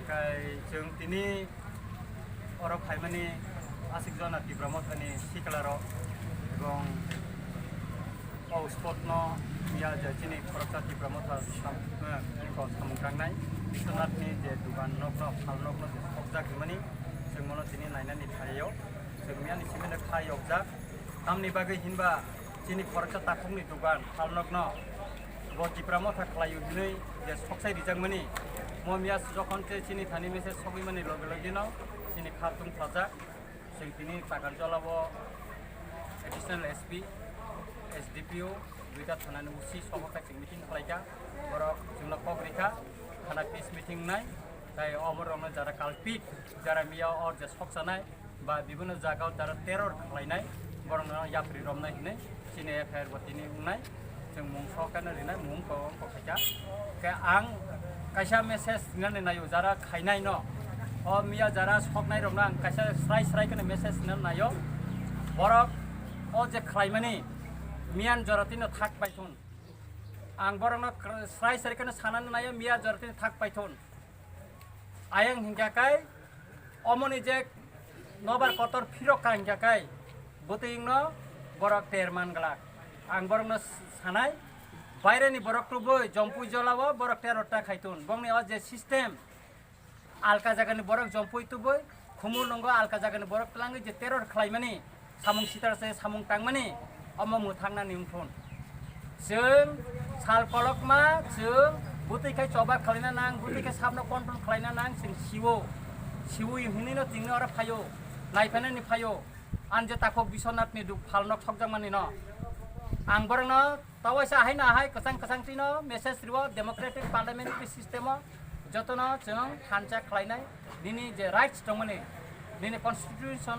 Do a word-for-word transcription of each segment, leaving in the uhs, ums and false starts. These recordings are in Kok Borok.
Kai chwng tini oro phaimani aswk jona Tipra Mothani siklarok ebong o spot no ya je chini khoroksa Tipra Motha sam-, eh, ko samung tangnai Biswanathni je dugan nokno, phal nokno je sokjak hwnmani chwng mono tini nainani phaio. Chwng miyani simi no khai yokjak. Tamni bagwi hinba chini khoroksa takhukni dugan phalnokno bo Tipra Motha khlaio hinwi je soksai rijakmani, mo miya jokhon se chini thani message sogwimani loge logeno chini khartung phalsa. Chwng tini Takarjala o Additional S P, S D P O, duita thanani O C sogo khe chwng meeting khlaikha. Borok chwngno kok rikha, khana peace meeting wngnai. Tai oborokno jara culprit, jara miya o je soksanai, ba bibinno jaga o jara terror khlainai, borokno yapri romnai hinwi chini F I R bo tini wngnai, chwng mung sok khe no rinai, mung ko wng kok khaikha. Khe ang kaisa message rinani naio, jara khainai no, o miya jara soknai rokno ang kaisa srai srai kheno message rinani naio, borok o je khlaimani miyan jora tino thak paithun, ang borokno kr-, srai srai kheno sanani naio, miya jora tino thak paithun. Ayang hingkha kai, omoni je nobar kotor phirok ka hingkha kai, bwtwingno borok ter man glak. Ang borokno s-, sanai, baireni borok tubui Jompui jolao borok terror ta khaitun. Bongni o je system, alka jagani borok Jompui tubui, Khumulwngo alka jagani borok twlangwi je terror khlaimani, samung sitar se samung tangmani, omo mwthangnani wngthun. Chwng sal kolokma, chwng bwtwi khai choba khlaina nang, bwtwi khai sabno control khlaina nang, chwng siwo. Siwi hinwi no chwngno oro phaio, naiphainani phaio. Ani je takhuk Biswanathni duk phalno sokjakmani no. Ang borokno tawaisa haino hai kwchang kwchang twino message riwo democratic parliamentary system o. Jotono chwng thansa khlainai, nini je rights tongmani, nini constitution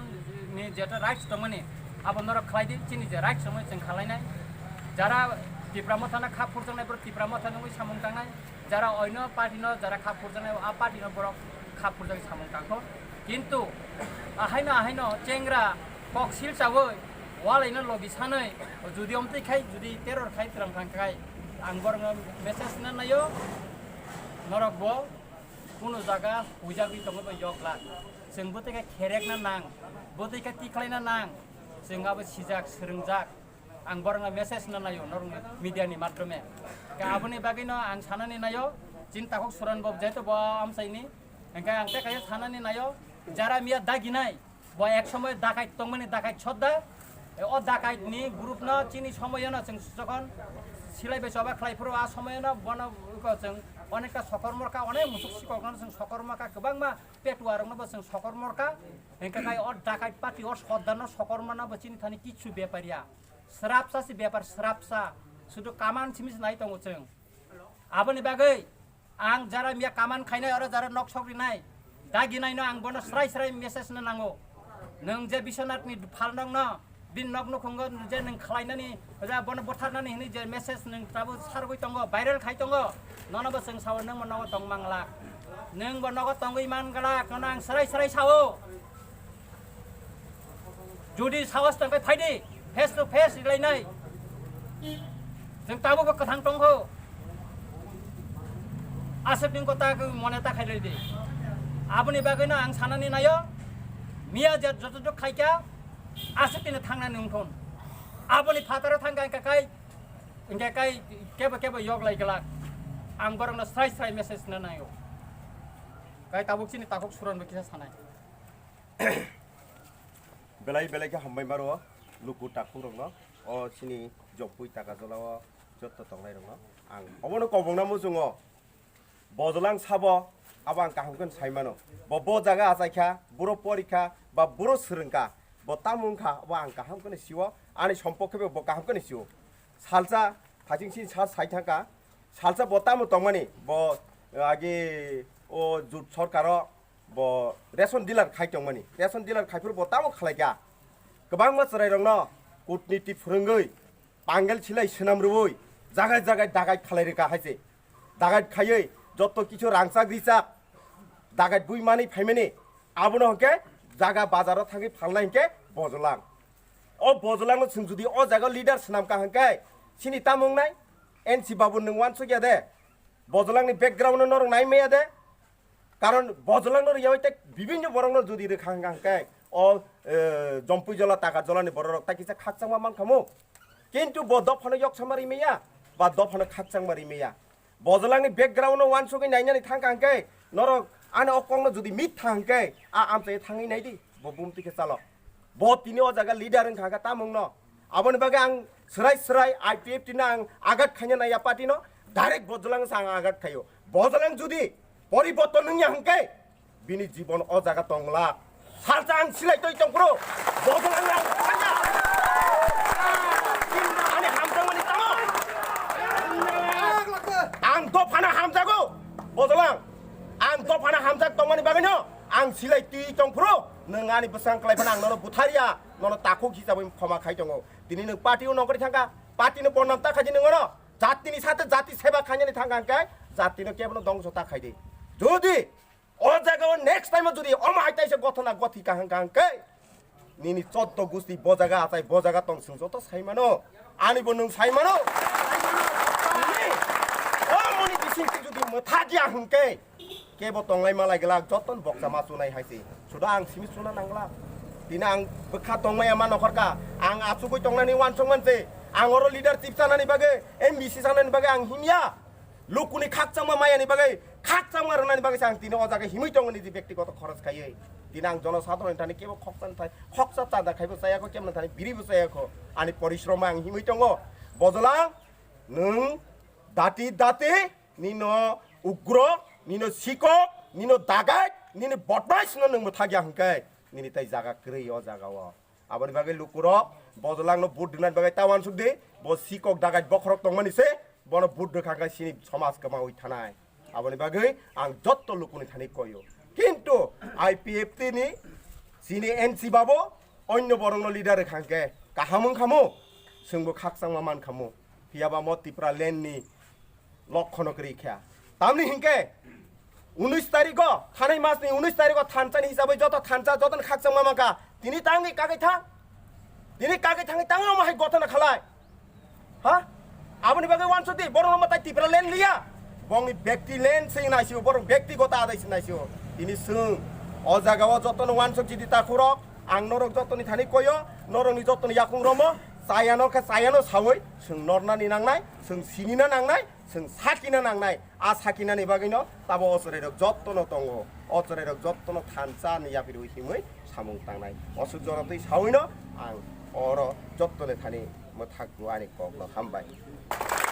ni jeta rights tongmani, abo norok khlai di, chini je rights tongmani chwng khlainai. Jara Tipra Mothano kha phurjaknai, borok Tipra Motha nungwi samung tangnai, jara oino party no jara kha phurjaknai, a party no borok kha phurjak samung tangkho. Kintu ahaino ahaino chengra kok sil chawi walaino logi sanai, judi omtwi khai, judi terror khai, twlang thang khai, ang borokno message na naio, norok bo kuno jaga huijagwi tongwi bai yok glak. Chwng bwtwi khe kherekna nang, bwtwi khe tikhlaina nang, chwng abo sijak, swrwngjak. Ang borokno message na naio, norokni media ni madhyome. Khe aboni bagwino ang sanani naio, chini takhuk Suran Bob jehetu bo amchaini, hingkhe ang tei kaisa sanani naio, jara miya daginai, bo ek somoy dakait tongmani, dakait sodda. E, o dakait ni group no chini somoyono chwng jokhon silai bai choba khlai phuru, a somoyono bono iko chwng onekta sokormorka, onek musuk sikokno chwng sokormorka, kwbangma petuarokno bo chwng sokormorka. Hingkhe khai o dakait party o sodda no sokormano bo chini thani kichu bepar ya. Srapsa se bepar, srapsa. Sudu kaman simi se nai tongo chwng. Aboni bagwi ang jara miya kaman khainai, oro jara nok sok rinai, daginaino ang bono srai srai message no nango. Nwng je Biswanath ni phalnokno, bini nok nukhungo je nwng khlainani, ja bono butharnani hinwi je message nwng tabuk sargwi tongo, viral khai tongo, nono bo chwng sao nwng bo nogo tong manglak. Nwng bo nogo tongwi manglak, nono ang srai srai sao. Jodi sahos tong khe phai di, face to face rilainai. Chwng tabukbo kwthang tongkho. Aswk nwng kota mone ta khailai di. Aboni bagwino ang sanani naio, miya je joto jok khaikha, aswk tini thangnani wngthun. Aboni phataro thangkha hingkha kai, hingkha kai kebo kebo yok lai glak. Ang borokno srai srai message na naio. Kai tabuk chini takhuk suranbo kisa sanai. Belai belai khe hambai maro luku takhuk rokno, o chini Jokpui Takarjala o jotto tongnai rokno ang obono kobongna muchungo. Bojlang sabo abo ang kaham khe sai mano. Bo, bo jaga achai kha, buro porikha, ba buro swrwngkha, bo tamo wngkha, abo ang kaham khe sio, ani sompok khe bo kaham khe sio. Salsa thaching sini sal sai thangkha, salsa bo tamo tongmani, bo agi o jut sorkaro bo ration dealer khai tongmani, ration dealer khai phuru bo tamo khlai kha. Kwbangma chwrai rokno kutniti phwrwngwi, pangel silai swnam rwui, jagai jagai dagai khalai rwkha hai se. Dagai khaiwi jotto kichu rangchak richak, dagai bui manwi phaimani, abono hwnkhe jaga bazaro thangwi phalnai hwnkhe Bojlang. O Bojlangno chwng jodi o jaga leader swnam kha hwnkhe, chini tamo wngnai? N C Babu nwng uansuk ya de? Bojlangni background no norok nai maya de? Karon Bojolangno riyawi tei bibinno borokno jodi rwkha hwnkha hwnkhe o, eh, Jompui jola, Takar jolani bororok tai kisa khakchangma mankhamu. Kintu bo dophano yoksama rimaya ba dophano khakchangma rimaya. Bojolangni background-no wansugwi nainani thangkha hwnkhe norok ani o kokno jodi mit tha hwnkhe a amchai thangwi naidi, bo bumtwi khe chalo. Bo tini o jaga leader wngkha khe tamungno. Aboni bagwi ang swrai swrai I P F T no ang agat khaina naiya party no, direct Bojolang sa ang agat khaio. Bojolang judi poriborton wngya hwnkhe bini jibon o jaga tongla. Salsa ang silai toi tongphuru Bojolang ang thangya. Ani hamjakmani tamo. Ang dophano hamjago Bojolang. Ang dophano hamjak tongmani bagwino ang silai twi tongphuru nwng ani bwsang kwlai phano ang nono butharya, nono takhuk hisabwi khoma khai tongo. Tini nwng party o nongkhorwi thangkha, party no bondam ta khaidi nwng oro. Jatini sate jati seba khainani thangkha hwnkhe jatino kebono dongso ta khaidi. Jodi o jaga o next time o jodi omo hai taisa gothona gothi kahang kahang khe nini choddo gusti bo jaga achai bo jaga tong swng joto sai mano. Ani bo nwng sai mano. Nini o moni bising jodi mwtha dia hwnkhe kebo tonglai malai glak, joton boksa ma chunai hai se. Sudo ang simi chuna nang glak. Tini ang bwkha tongmaya ma nokhorka. Ang achugwi tongnani wansong manse. Ang oro leadership sanani bagwi, M B C sanani bagwi ang himya. Lukuni khakchangma mayani bagwi, khakchangma rwnani bagwi se ang tini o jaga himwi tongo niji bektigoto khoroj khaiwi. Tini ang jono sadharoni thani kebo khoksa thai, khoksa chanda khaibo chayakho, kemno thani biribo chayakho. Ani porishrom ang himwi tongo. Bojolang, nwng dati dati, nino ugro, nino sikok, nino dagai, nini bodmais no nwng mwthagya hwnkhe, nini tai jaga kwrwi o jaga o. Aboni bagwi lukurok Bojolangno vote rwnani bagwi ta wansuk di, bo sikok dagai bokhorok tongmani se, bono vote rwkha hwnkhe chini somaj kwmawi thanai. Aboni bagwi ang jotto lukuni thani koyo. Kintu I P F T ni chini N C babo onyo borokno leader rwkha hwnkhe kaham wngkhamu, chwngbo khakchangma mankhamu. Phiyaba mo Tipra land ni lokhono kwrwi kha. Tamni hinkhe unis tarikho, thanai masni unis tarikho thansa ni hisabwi joto thansa jotoni khakchangma mankha. Tini tangwi kagwi thang. Tini kagwi thangwi tangwi omo hai gothona khalai. Ha? Aboni bagwi wansukdi, borok no tai Tipra land liya. Bongni bekti land se naisio, borok bekti gota adai se naisio. Tini swng, o jaga o jotono wansuk jidi takhurok, ang norok jotoni thani koyo, norokni jotoni yakung romo, chayano khe chayano sawi, swng nornani nangnai, swng sinina nangnai, swng sakina nangnai. A sakinani bagwino tabo o chwrairok jottono tongo. O chwrairok jottono thansa ni yapirwi himwi samung tangnai. Osuk jono twi sawino ang oro jottoni thani mwthakgo ani kokno hambai.